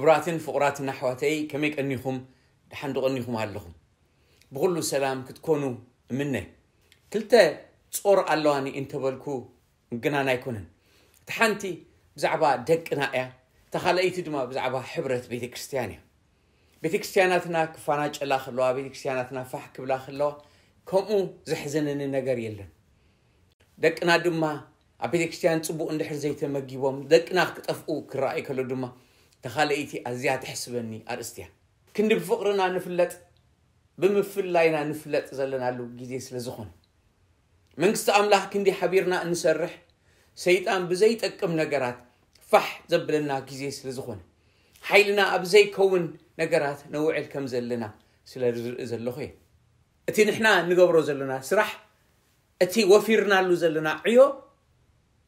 ክቡራትን ፍቑራትን ኣሕዋተይ፣ ከመይ ቀኒኹም? ደሓን ዶ ቀኒኹም ኣለኹም? ብኹሉ ሰላም ክትኮኑ እምነ። ክልተ ጾር ኣለዋኒ እንተበልኩ ምግናን ኣይኮነን። እቲ ሓንቲ ብዛዕባ ደቅና እያ፣ እታ ካልኣይቲ ድማ ብዛዕባ ሕብረት ቤተ ክርስቲያን እያ። ቤተ ክርስቲያናትና ክፋናጨላ ከለዋ፣ ቤተ ክርስቲያናትና ፋሕ ክብላ ከለዋ፣ ከምኡ ዘሕዘነኒ ነገር የለን። ደቅና ድማ ኣብ ቤተ ክርስቲያን ጽቡቕ እንድሕር ዘይተመጊቦም፣ ደቅና ክጠፍኡ ክረኣይ ከሎ ድማ፣ እታ ካልኣይቲ ኣዝያ ተሕስበኒ ኣርእስቲ እያ። ክንዲ ብፍቕርና ንፍለጥ፣ ብምፍላይና ንፍለጥ ዘለናሉ ግዜ ስለ ዝኾነ፣ መንግስቲ ኣምላኽ ክንዲ ሓቢርና እንሰርሕ፣ ሰይጣን ብዘይጠቅም ነገራት ፋሕ ዘብለና ግዜ ስለ ዝኾነ፣ ሓይልና ኣብ ዘይከውን ነገራት ነውዕል ከም ዘለና ስለ ዝርኢ ዘለኹ እየ። እቲ ንሕና ንገብሮ ዘለና ስራሕ፣ እቲ ወፊርናሉ ዘለና ዕዮ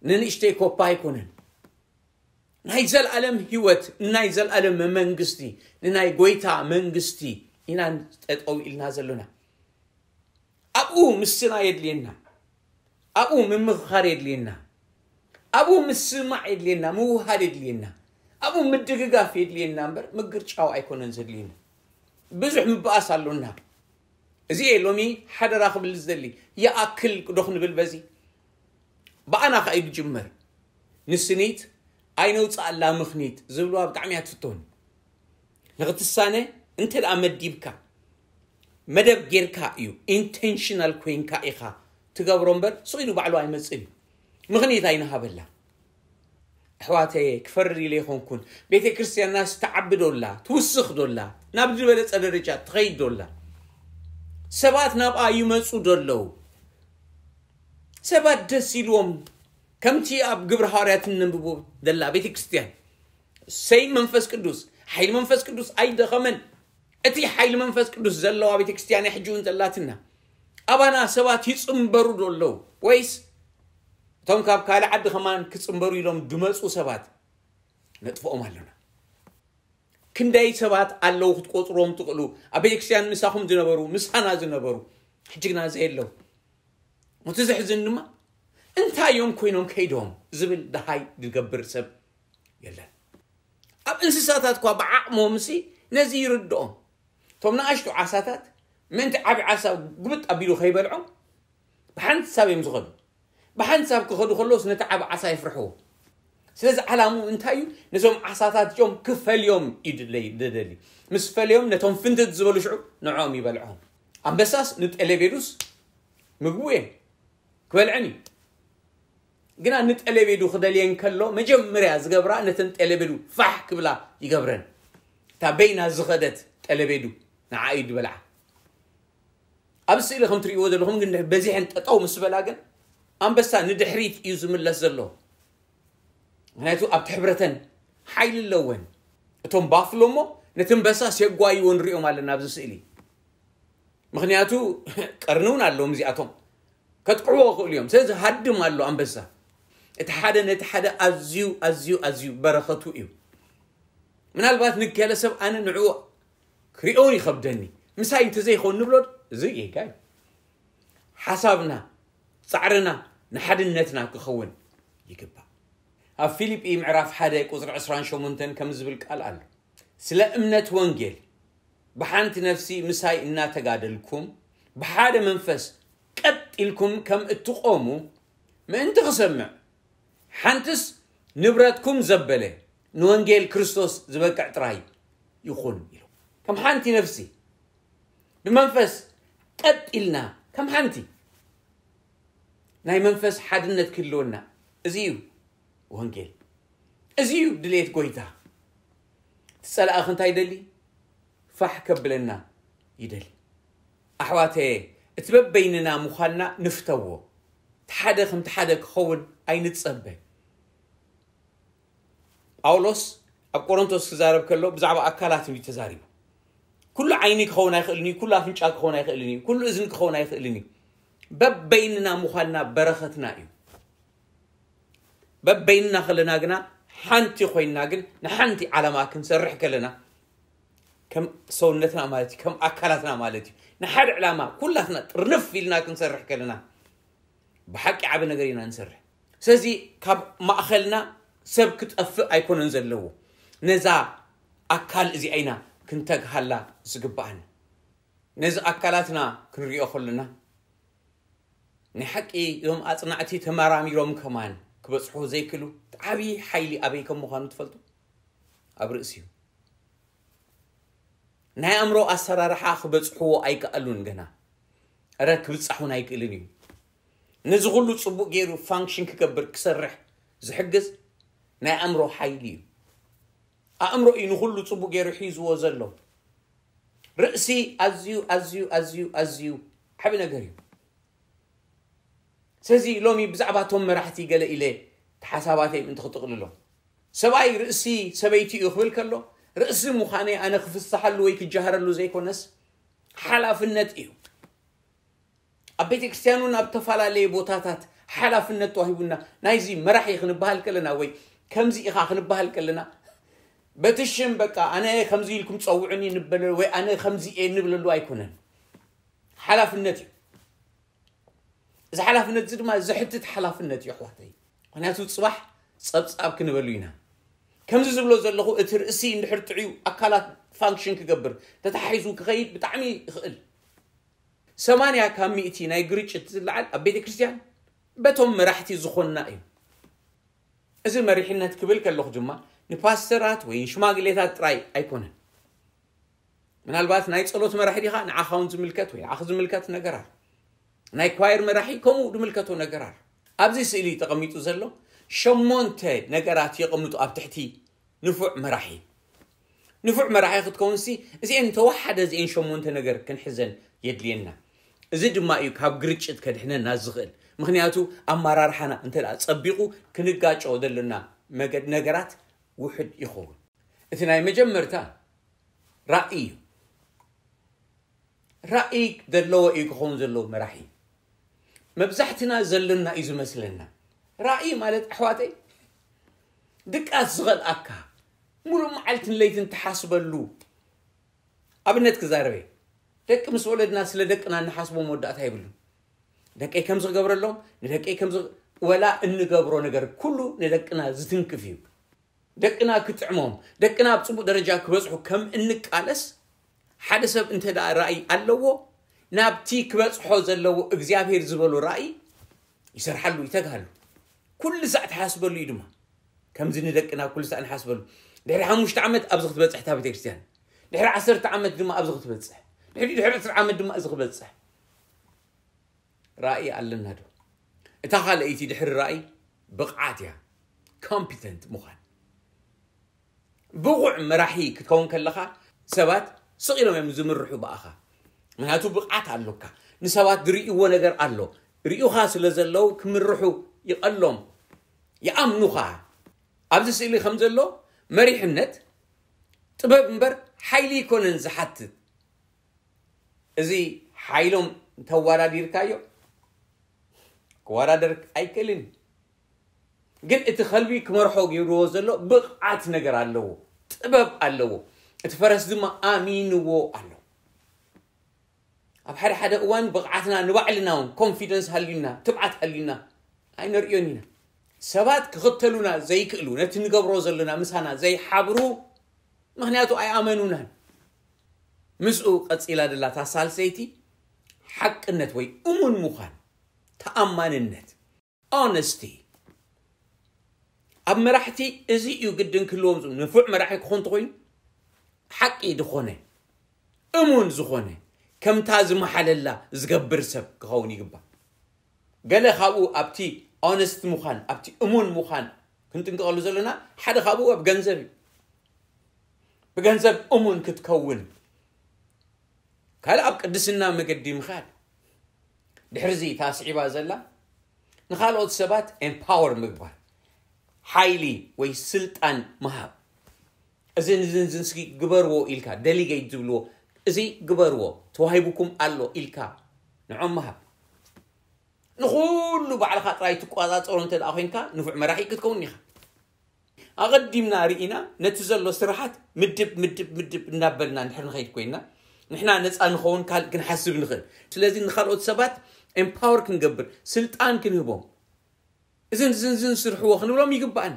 ንንእሽተይ ኮፓ ኣይኮነን። ናይ ዘልኣለም ህይወት፣ ናይ ዘልኣለም መንግስቲ፣ ንናይ ጎይታ መንግስቲ ኢና ጠጠው ኢልና ዘለና። ኣብኡ ምስና የድልየና፣ ኣብኡ ምምኽኻር የድልየና፣ ኣብኡ ምስማዕ የድልየና፣ ምውሃድ የድልየና፣ ኣብኡ ምድግጋፍ የድልየና እምበር ምግርጫው ኣይኮነን ዘድልየና። ብዙሕ ምብኣስ ኣሎና። እዚ እየ ሎሚ ሓደራ ክብል ዝደሊ። ይኣክል ዶ ክንብል በዚ? ብኣና ከኣ እዩ ዝጅመር። ንስኒት ኣይነውፅኣላ ምኽኒት ዝብልዋ ብጣዕሚ እያ ትፍቶን። ንኽትሳነ እንተ ደኣ መዲብካ፣ መደብ ጌርካ እዩ፣ ኢንቴንሽናል ኮይንካ ኢኻ ትገብሮ እምበር፣ ስቕ ኢሉ ባዕሉ ኣይመጽእን እዩ። ምኽኒት ኣይንሃበላ። ኣሕዋተየ፣ ክፈርድ ኢለ ኣይኮንኩን። ቤተ ክርስቲያንናስ ትዓቢ ዶ ኣላ? ትውስኽ ዶ ኣላ? ናብ ዝበለጸ ደረጃ ትኸይድ ዶ ኣላ? ሰባት ናብኣ ይመጹ ዶ ኣለዉ? ሰባት ደስ ኢልዎም፣ ከምቲ ኣብ ግብሪ ሃዋርያት እነንብቦ ዘላ ቤተ ክርስቲያን፣ ሰይ መንፈስ ቅዱስ፣ ሓይሊ መንፈስ ቅዱስ ኣይደኸመን። እቲ ሓይሊ መንፈስ ቅዱስ ዘለዋ ቤተ ክርስቲያን እያ ሕጂ እውን ዘላትና። ኣባና ሰባት ይጽንበሩ ዶ ኣለዉ? ወይስ እቶም ካብ ካልእ ዓዲ ከማን ክጽንበሩ ኢሎም ድመጹ ሰባት ነጥፍኦም ኣለና? ክንደይ ሰባት ኣለዉ ክትቆጽርዎም ትኽእሉ፣ ኣብ ቤተ ክርስቲያን ምሳኹም ዝነበሩ፣ ምሳና ዝነበሩ፣ ሕጂ ግና ዘየለዉ። እቲ ዘሕዝን ድማ፣ እንታይ እዮም ኮይኖም ከይዶም ዝብል ደሃይ ዝገብር ሰብ የለን። ኣብ እንስሳታት እኳ ብዓቕሞምሲ ነዚ ይርድኦም። እቶም ንኣሽቱ ዓሳታት ምእንቲ ዓቢ ዓሳ ጉብጥ ኣቢሉ ከይበልዖም ብሓንሳብ እዮም ዝኸዱ። ብሓንሳብ ክኸዱ ከለውስ ነቲ ዓቢ ዓሳ የፍርሕዎ። ስለዚ ዓላምኡ እንታይ እዩ? ነዞም ዓሳታት እዚኦም ክፈልዮም እዩ ድለይ-፣ ደደሊ። ምስ ፈልዮም ነቶም ፍንትት ዝበሉ ሽዑ ንዕኦም ይበልዖም። ኣንበሳስ ንጠለቤዱስ ምግቡ እየ፣ ክበልዐን እዩ። ግና ንጠለቤዱ ክደልየን ከሎ መጀመርያ ዝገብራ ነተን ጠለቤዱ ፋሕ ክብላ ይገብረን። እታ በይና ዝኸደት ጠለቤዱ ንዓ እዩ ዝበልዓ። ኣብ ስእሊ ከም ትርእይዎ ዘለኹም ግን በዚሐን ጠጠው ምስ በላ ግን ኣንበሳ ንድሕሪት እዩ ዝምለስ ዘሎ። ምኽንያቱ ኣብቲ ሕብረተን ሓይሊ ኣለወን። እቶም ባፍሎ እሞ ነቲ ኣንበሳስ የጓይዎ ንሪኦም ኣለና ኣብዚ ስእሊ። ምኽንያቱ ቀርኒ እውን ኣለዎም እዚኣቶም። ከጥቅዕዎ ይኽእሉ እዮም። ስለዚ ሃድም ኣሎ ኣንበሳ። እቲ ሓደ ነቲ ሓደ ኣዝዩ፣ ኣዝዩ፣ ኣዝዩ በረኸቱ እዩ። ምናልባት ንገለ ሰብ ኣነ ንዕኡ ክሪኦን ይኸብደኒ። ምሳይ እንተዘይኸውን ንብሎ እዚ ጌጋ እዩ። ሓሳብና፣ ጻዕርና ንሓድነትና ክኸውን ይግባእ። ኣብ ፊልጲ ምዕራፍ ሓደ ቁጽሪ ዕስራን ሸሞንተን ከም ዝብል ቃል ኣሎ። ስለ እምነት ወንጌል ብሓንቲ ነፍሲ ምሳይ እናተጋደልኩም ብሓደ መንፈስ ቀጥ ኢልኩም ከም እትቆሙ ምእንቲ ክሰምዕ፣ ሓንትስ ንብረትኩም ዘበለ ንወንጌል ክርስቶስ ዝበቅዕ ጥራይ ይኹን ኢሉ። ከም ሓንቲ ነፍሲ ብመንፈስ ቀጥ ኢልና ከም ሓንቲ ናይ መንፈስ ሓድነት ክህልወና፣ እዚ እዩ ወንጌል። እዚ እዩ ድሌት ጎይታ። እቲ ጸላእኺ እንታይ ይደሊ? ፋሕ ከብለና ይደሊ። ኣሕዋተየ፣ እቲ በበይንና ምዃንና ንፍተዎ። እቲ ሓደ ከምቲ ሓደ ክኸውን ኣይንጸበ። ጳውሎስ ኣብ ቆሮንቶስ ክዛረብ ከሎ ብዛዕባ ኣካላት እዩ ተዛሪቡ። ኩሉ ዓይኒ ክኸውን ኣይኽእልን እዩ፣ ኩሉ ኣፍንጫ ክኸውን ኣይኽእልን እዩ፣ ኩሉ እዝኒ ክኸውን ኣይኽእልን እዩ። በበይንና ምዃንና በረኸትና እዩ። በበይንና ከለና ግና ሓንቲ ኮይንና ግን ንሓንቲ ዓላማ ክንሰርሕ ከለና ከም ሰውነትና ማለት እዩ፣ ከም ኣካላትና ማለት እዩ። ንሓደ ዕላማ ኩላትና ጥርንፍ ኢልና ክንሰርሕ ከለና ብሓቂ ዓቢ ነገር ኢና ንሰርሕ። ስለዚ ካብ ማእኸልና ሰብ ክጠፍእ ኣይኮነን ዘለዎ። ነዛ ኣካል እዚኣ ኢና ክንተግሃላ ዝግባኣና። ነዚ ኣካላትና ክንሪኦ ከለና፣ ናይ ሓቂ እዞም ኣጽናዕቲ ተመራሚሮም ከማን ክበጽሑ ዘይክእሉ፣ እቲ ዓብዪ ሓይሊ ኣበይ ከም ምዃኑ ትፈልጡ? ኣብ ርእሲ እዩ። ናይ ኣእምሮ ኣሰራርሓ ክበጽሕዎ ኣይከኣሉን ገና። እረ ክብጻሕ እውን ኣይክእልን እዩ። ነዚ ኩሉ ጽቡቕ ገይሩ ፋንክሽን ክገብር፣ ክሰርሕ ዝሕግዝ ናይ ኣእምሮ ሓይሊ እዩ። ኣእምሮ እዩ ንኹሉ ጽቡቕ ገይሩ ሒዝዎ ዘሎ። ርእሲ ኣዝዩ፣ ኣዝዩ፣ ኣዝዩ፣ ኣዝዩ ዓቢ ነገር እዩ። ስለዚ ሎሚ ብዛዕባ እቶም መራሕቲ ገለ ኢለ ሓሳባተይ ምእንቲ ክጥቕልሎ። ሰብኣይ ርእሲ ሰበይቲ እዩ ክብል ከሎ፣ ርእሲ ምዃነይ ኣነ ክፍስሓሉ ወይ ክጀሃረሉ ዘይኮነስ፣ ሓላፍነት እዩ። ኣብ ቤተ ክርስቲያን እውን ኣብ ተፈላለየ ቦታታት ሓላፍነት ተዋሂቡና፣ ናይዚ መራሒ ክንበሃል ከለና ወይ ከምዚ ኢኻ ክንበሃል ከለና፣ በቲ ሽም በቃ ኣነ ከምዚ ኢልኩም ጸውዑኒ ንበለ ወይ ኣነ ከምዚ እየ ንብለሉ ኣይኮነን። ሓላፍነት እዩ። እዚ ሓላፍነት እዚ ድማ ዘሕትት ሓላፍነት እዩ ኣሕዋተይ። ምኽንያቱ ጽባሕ ጸብጻብ ክንበሉ ኢና። ከምዚ ዝብሎ ዘለኹ እቲ ርእሲ እንድሕር ጥዕዩ ኣካላት ፋንክሽን ክገብር ተታሒዙ ክኸይድ ብጣዕሚ ይኽእል። ሰማንያ ካብ ሚእቲ ናይ ግርጭት ዝለዓል ኣብ ቤተ ክርስቲያን በቶም መራሕቲ ዝኾንና እዩ። እዚ መሪሕነት ክብል ከለኹ ድማ ንፓስተራት ወይ ሽማግሌታት ጥራይ ኣይኮነን። ምናልባት ናይ ጸሎት መራሒ ዲኻ ንዓኻ እውን ዝምልከት ወይ ንዓኺ ዝምልከት ነገር ኣሎ። ናይ ኳየር መራሒ ከምኡ ዝምልከቶ ነገር ኣሎ። ኣብዚ ስእሊ ተቐሚጡ ዘሎ ሸሞንተ ነገራት የቐምጡ ኣብ ትሕቲ ንፉዕ መራሒ። ንፉዕ መራሒ ክትከውንሲ እዚአን ተወሓደ እዚአን ሸሞንተ ነገር ክንሕዘን የድልየና። እዚ ድማ እዩ ካብ ግርጭት ከድሕነና ዝኽእል። ምኽንያቱ ኣመራርሓና እንተ ደኣ ጸቢቑ ክንጋጨ ዘለና መገድ ነገራት ውሑድ ይኸውን። እቲ ናይ መጀመርታ ራእይ እዩ። ራእይ ዘለዎ እዩ ክኸውን ዘለዎ መራሒ። መብዛሕትና ዘለና እዩ ዝመስለና። ራእይ ማለት ኣሕዋተይ ድቃስ ዝኸልኣካ፣ ሙሉእ መዓልትን ለይትን ትሓስበሉ። ኣብነት ክዛረበ፣ ደቂ ምስ ወለድና ስለ ደቅና እንሓስቦ መወዳእታ የብሉን። ደቀይ ከምዚ ክገብረሎም፣ ንደቀይ ከምዚ፣ ወላ እንገብሮ ነገር ኩሉ ንደቅና ዝትንክፍ እዩ። ደቅና ክጥዕሞም፣ ደቅና ኣብ ጽቡቕ ደረጃ ክበጽሑ ከም እንቃለስ፣ ሓደ ሰብ እንተ ደኣ ራእይ ኣለዎ፣ ናብቲ ክበጽሖ ዘለዎ እግዚኣብሔር ዝበሎ ራእይ ይሰርሓሉ፣ ይተግሃሉ። ኩሉ ሳዕ ትሓስበሉ እዩ ድማ። ከምዚ ንደቅና ኩሉ ሳዕ ንሓስበሉ። ድሕሪ ሓሙሽተ ዓመት ኣብዚ ክትበጽሕ እታ ቤተክርስትያን። ድሕሪ ዓሰርተ ዓመት ድማ ኣብዚ ክትበጽሕ። ድሕሪ፣ ድሕሪ ዕስራ ዓመት ድማ እዚ ክበጽሕ። ራእይ ኣለና ዶ? እታ ካልኣይቲ ድሕሪ ራእይ ብቕዓት እያ። ኮምፒተንት ምዃን። ብቑዕ መራሒ ክትከውን ከለኻ ሰባት ስቕ ኢሎም እዮም ዝምርሑ ብኣኻ። ምክንያቱ ብቕዓት ኣሎካ። ንሰባት ዝርእይዎ ነገር ኣሎ። ርእዩኻ ስለ ዘለዉ ክምርሑ ይቐሎም። ይኣምኑኻ። ኣብዚ ስእሊ ከም ዘሎ መሪሕነት ጥበብ እምበር ሓይሊ ኣይኮነን ዝሓትት። እዚ ሓይሎም እንተወዳዲርካዮ ክወዳደር ኣይክእልን። ግን እቲ ከልቢ ክመርሖ ገይርዎ ዘሎ ብቕዓት ነገር ኣለዎ፣ ጥበብ ኣለዎ። እቲ ፈረስ ድማ ኣሚንዎ ኣሎ። ኣብ ሓደ ሓደ እዋን ብቕዓትና ንባዕልና እውን ኮንፊደንስ ሃልዩና፣ ትብዓት ሃልዩና ኣይነርእዮን ኢና። ሰባት ክኽተሉና ዘይክእሉ፣ ነቲ ንገብሮ ዘለና ምሳና ዘይሓብሩ፣ ምኽንያቱ ኣይኣመኑናን። ምስኡ ቀጺላ ደላ እታ ሳልሰይቲ ሓቅነት ወይ እሙን ምዃን፣ ተኣማንነት፣ ኦነስቲ። ኣብ መራሕቲ እዚ እዩ ግድን ክህልዎም ዝብሉ። ንፉዕ መራሒ ክኾን እንተኾይኑ ሓቂ ዝኾነ፣ እሙን ዝኾነ፣ ከምታ ዝመሓለላ ዝገብር ሰብ ክኸውን ይግባእ። ገለ ካብኡ ኣብቲ ኦነስት ምዃን፣ ኣብቲ እሙን ምዃን ክንጥንቀቐሉ ዘለና፣ ሓደ ካብኡ ኣብ ገንዘብ እዩ። ብገንዘብ እሙን ክትከውን፣ ካልእ ኣብ ቅድስና መገዲ ምኻድ። ድሕርዚ እታ ስዒባ ዘላ ንኻልኦት ሰባት ኤምፓወር ምግባር፣ ሓይሊ ወይ ስልጣን ምሃብ። እዝን እዝን እዝን እስኪ ግበርዎ ኢልካ፣ ደሊጌት ዝብልዎ፣ እዚ ግበርዎ፣ ተዋሂቡኩም ኣሎ ኢልካ ንዖም ምሃብ። ንኹሉ ባዕልኻ ጥራይ ትቆጻጸሮ እንተ ደኣ ኮይንካ፣ ንፉዕ መራሒ ክትከውን ኢኻ። ኣቐዲምና ርኢና፣ ነቲ ዘሎ ስራሓት ምድብ፣ ምድብ፣ ምድብ እናበልና እንድሕር ንኸይድ ኮይንና፣ ንሕና ነጻ ንኸውን ካልእ ክንሓስብ ንኽእል። ስለዚ ንኻልኦት ሰባት ኤምፓወር ክንገብር፣ ስልጣን ክንህቦም፣ እዝን፣ እዝን፣ እዝን ስርሕዎ ክንብሎም ይግባኣና።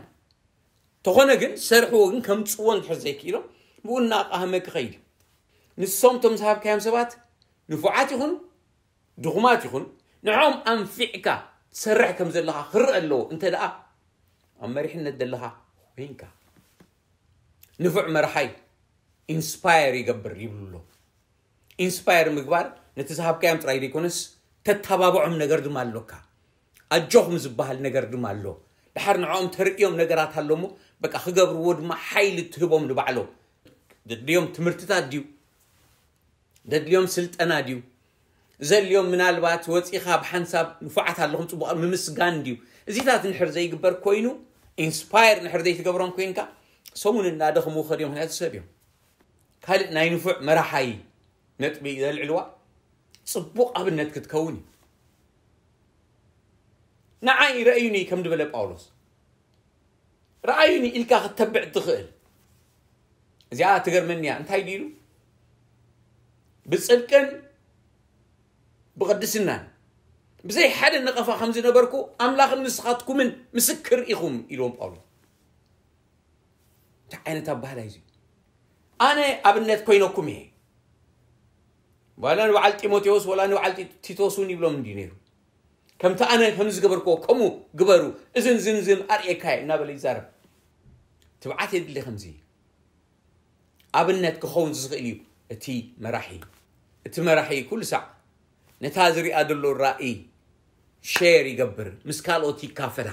ተኾነ ግን፣ ሰርሕዎ ግን ከምጽዎ እንድሕር ዘይክኢሎም፣ ብኡ እናቃህመ ክኸይድ እዩ። ንሶም እቶም ዝሃብካዮም ሰባት ንፉዓት ይኹኑ ድኹማት ይኹኑ ንዖም ኣንፊዕካ ትሰርሕ ከም ዘለኻ ክርእ ኣለዎ። እንተ ደኣ ኣብ መሪሕነት ዘለኻ ኮይንካ፣ ንፉዕ መርሓይ ኢንስፓየር ይገብር ይብሉ ኣሎ። ኢንስፓየር ምግባር ነቲ ዝሃብካዮም ጥራይ ዘይኮነስ ተተባብዖም ነገር ድማ ኣሎካ። ኣጆኹም ዝበሃል ነገር ድማ ኣሎ። ድሓር ንዕኦም ተርእዮም ነገራት ኣሎ እሞ በቃ ክገብርዎ ድማ ሓይሊ ትህቦም ንባዕሎም። ደድልዮም ትምህርትታት ድዩ? ደድልዮም ስልጠና ድዩ? ዘልዮም ምናልባት ወፂኻ ብሓንሳብ ንፉዓት ኣለኹም ፅቡቕ ምምስጋን ድዩ? እዚታት ንሕር ዘይግበር ኮይኑ ኢንስፓየር ንሕር ዘይትገብሮም ኮይንካ ሰሙን እናደኽሙ ከድዮም ምክንያቱ ሰብ እዮም። ካልእ ናይ ንፉዕ መራሓይ ነጥቢ ዘልዕልዋ ፅቡቕ ኣብነት ክትከውን እዩ። ንዓይ ረእዩኒ ከም ዝበለ ጳውሎስ ረኣዩኒ ኢልካ ክትተብዕ ትኽእል። እዚኣ ትገርመኒ እያ። እንታይ ድዩ ኢሉ? ብጽድቅን ብቕድስናን ብዘይ ሓደ ነቐፋ ከም ዝነበርኩ ኣምላኽን ንስኻትኩምን ምስክር ኢኹም ኢልዎም ጳውሎስ። እንታይ ዓይነት ኣባህላ እዩ እዚ? ኣነ ኣብነት ኮይነኩም እየ። ዋላ ንበዓል ጢሞቴዎስ ዋላ ንበዓል ቲ- ቲቶስ እውን ይብሎም እንዲ ነይሩ። ከምቲ ኣነ ከም ዝገበርክዎ ከምኡ ግበሩ፣ እዝን ዝንዝን ኣርእየካ እየ እናበለ ይዛረብ። ትብዓት የድሊ ከምዚ ኣብነት ክኸውን ዝኽእል እዩ። እቲ መራሒ እቲ መራሒ ኩሉ ሳዕ ነታ ዝሪኣ ዘሎ ራእይ ሼር ይገብር፣ ምስ ካልኦት ይካፈላ፣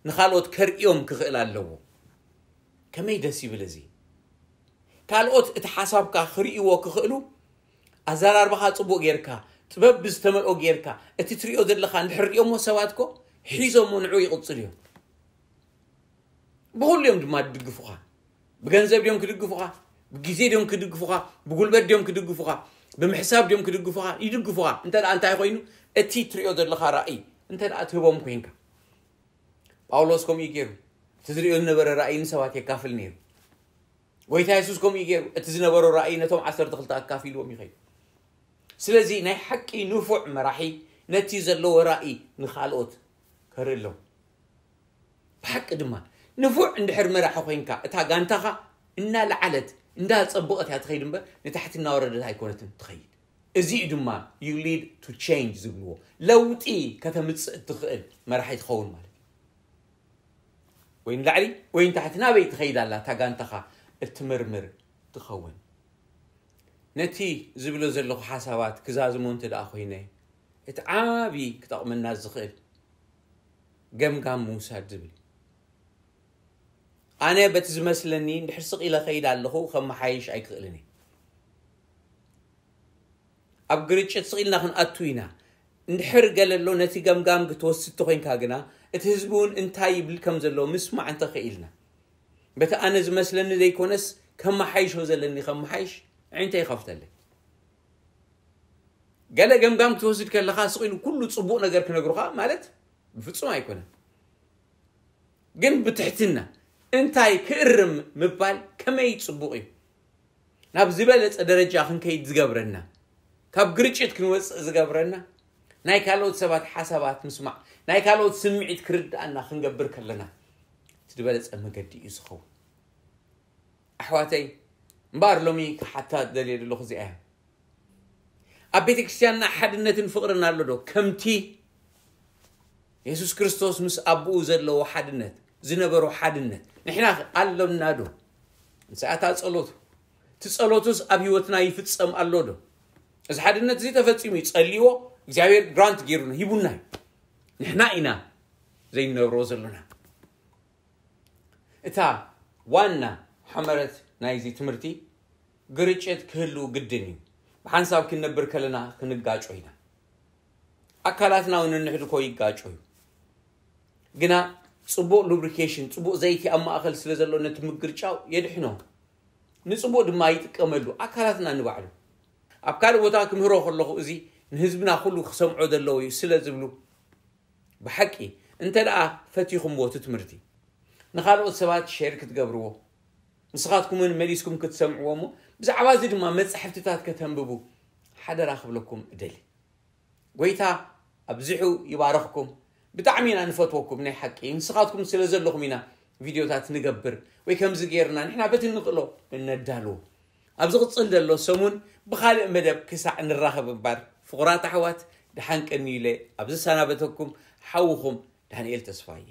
ንኻልኦት ከርእዮም ክኽእል ኣለዎ። ከመይ ደስ ይብል እዚ! ካልኦት እቲ ሓሳብካ ክርእይዎ ክኽእሉ ኣዘራርባኻ ጽቡቕ ጌርካ፣ ጥበብ ብዝተመልኦ ጌርካ እቲ ትሪኦ ዘለኻ እንድሕር ሪኦሞ ሰባት ኮ ሒዞሞ ንዑ ይቕጽሉ እዮም። ብኹሉ እዮም ድማ ድግፉኻ። ብገንዘብ ድዮም ክድግፉኻ፣ ብግዜ ድዮም ክድግፉኻ፣ ብጉልበት ድዮም ክድግፉኻ፣ ብምሕሳብ ድዮም ክድግፉኻ፣ ይድግፉኻ። እንተ ደኣ እንታይ ኮይኑ እቲ ትሪኦ ዘለኻ ራእይ እንተ ደኣ ትህቦም ኮንካ። ጳውሎስ ከምኡ እዩ ገይሩ። እቲ ዝሪኦ ዝነበረ ራእይ ንሰባት የካፍል ነይሩ። ጎይታ የሱስ ከምኡ እዩ ገይሩ። እቲ ዝነበሮ ራእይ ነቶም ዓሰርተ ክልተ ኣካፊልዎም ይኸይድ። ስለዚ ናይ ሓቂ ንፉዕ መራሒ ነቲ ዘለዎ ራእይ ንኻልኦት ከርኢ ኣለዎ። ብሓቂ ድማ ንፉዕ እንድሕር መራሒ ኮይንካ እታ ጋንታኻ እናለዓለት እንዳጸበቐት እያ ትኸይድ እምበር ንታሕቲ እናወረደት ኣይኮነትን ትኸይድ። እዚ እዩ ድማ you lead to change ዝብልዎ። ለውጢ ከተምጽእ እትኽእል መራሒ ትኸውን ማለት እዩ። ወይ ንላዕሊ ወይ ንታሕቲ ናበይ ትኸይድ ኣላ እታ ጋንታኻ እትምርምር ትኸውን። ነቲ ዝብሎ ዘለኹ ሓሳባት ክዛዝሞ እንተ ደኣ ኮይነ እቲ ዓቢ ክጠቕመና ዝኽእል ገምጋም ምውሳድ ዝብል እዩ። ኣነ በቲ ዝመስለኒ እንድሕር ስቕ ኢለ ኸይድ ኣለኹ ከመሓይሽ ኣይክኽእልን እየ። ኣብ ግርጭት ስቕ ኢልና ክንኣቱ ኢና። እንድሕር ገለ ኣሎ ነቲ ገምጋም ክትወስድ ተኾይንካ ግና እቲ ህዝቢ እውን እንታይ ይብል ከም ዘሎ ምስማዕ እንተኽኢልና በቲ ኣነ ዝመስለኒ ዘይኮነስ ከመሓይሾ ዘለኒ ከመሓይሽ ኣዒንተይ ይኸፍተለይ። ገለ ገምጋም ክትወስድ ከለኻ ስቕ ኢሉ ኩሉ ጽቡቕ ነገር ክነግሩኻ ማለት ብፍጹም ኣይኮነን። ግን ብትሕትና እንታይ ክእርም ምባል ከመይ ጽቡቕ እዩ። ናብ ዝበለጸ ደረጃ ክንከይድ ዝገብረና፣ ካብ ግርጭት ክንወጽእ ዝገብረና ናይ ካልኦት ሰባት ሓሳባት ምስማዕ፣ ናይ ካልኦት ስምዒት ክርድኣና ክንገብር ከለና እቲ ዝበለጸ መገዲ እዩ ዝኸውን። ኣሕዋተይ እምበኣር ሎሚ ክሓታ ደልየ ዘለኹ እዚኣ እያ። ኣብ ቤተ ክርስቲያንና ሓድነትን ፍቕርን ኣሎ ዶ? ከምቲ የሱስ ክርስቶስ ምስ ኣቦኡ ዘለዎ ሓድነት ዝነበሮ ሓድነት ንሕና ኣለና ዶ? ንስኣታ ጸሎቱ እቲ ጸሎቱስ ኣብ ህይወትና ይፍጸም ኣሎ ዶ? እዚ ሓድነት እዚ ተፈጺሙ እዩ። ጸልይዎ እግዚኣብሔር ግራንት ገይሩና ሂቡና እዩ። ንሕና ኢና ዘይንነብሮ ዘለና። እታ ዋና ሓመረት ናይዚ ትምህርቲ ግርጭት ክህሉ ግድን እዩ። ብሓንሳብ ክንነብር ከለና ክንጋጮ ኢና። ኣካላትና እውን እንሕድኮ ይጋጮ እዩ። ግና ጽቡቕ ሉብሪኬሽን፣ ጽቡቕ ዘይቲ ኣብ ማእኸል ስለ ዘሎ ነቲ ምግርጫው የድሕኖ። ንጽቡቕ ድማ ይጥቀመሉ ኣካላትና ንባዕሉ። ኣብ ካልእ ቦታ ክምህሮ ከለኹ እዚ ንህዝብና ኩሉ ክሰምዖ ዘለዎ እዩ ስለ ዝብሉ ብሓቂ እንተ ደኣ ፈቲኹምዎ እቲ ትምህርቲ ንኻልኦት ሰባት ሼር ክትገብርዎ ንስኻትኩምን መሊስኩም ክትሰምዕዎ እሞ ብዛዕባ እዚ ድማ መጻሕፍትታት ከተንብቡ ሓደራ ክብለኩም እደሊ። ጎይታ ኣብዚሑ ይባረኽኩም። ብጣዕሚ ኢና ንፈትወኩም ናይ ሓቂ ንስኻትኩም ስለ ዘለኹም ኢና ቪድዮታት ንገብር ወይ ከምዚ ጌርና ንሕና በቲ ንኽእሎ እነዳልዎ። ኣብ ዝቕጽል ዘሎ ሰሙን ብኻልእ መደብ ክሳዕ ንራኸብ እምባር ፍቑራት ኣሕዋት፣ ደሓን ቀንዩለ ኣብ ዝሰናበተኩም ሓውኹም ዳንኤል ተስፋይ።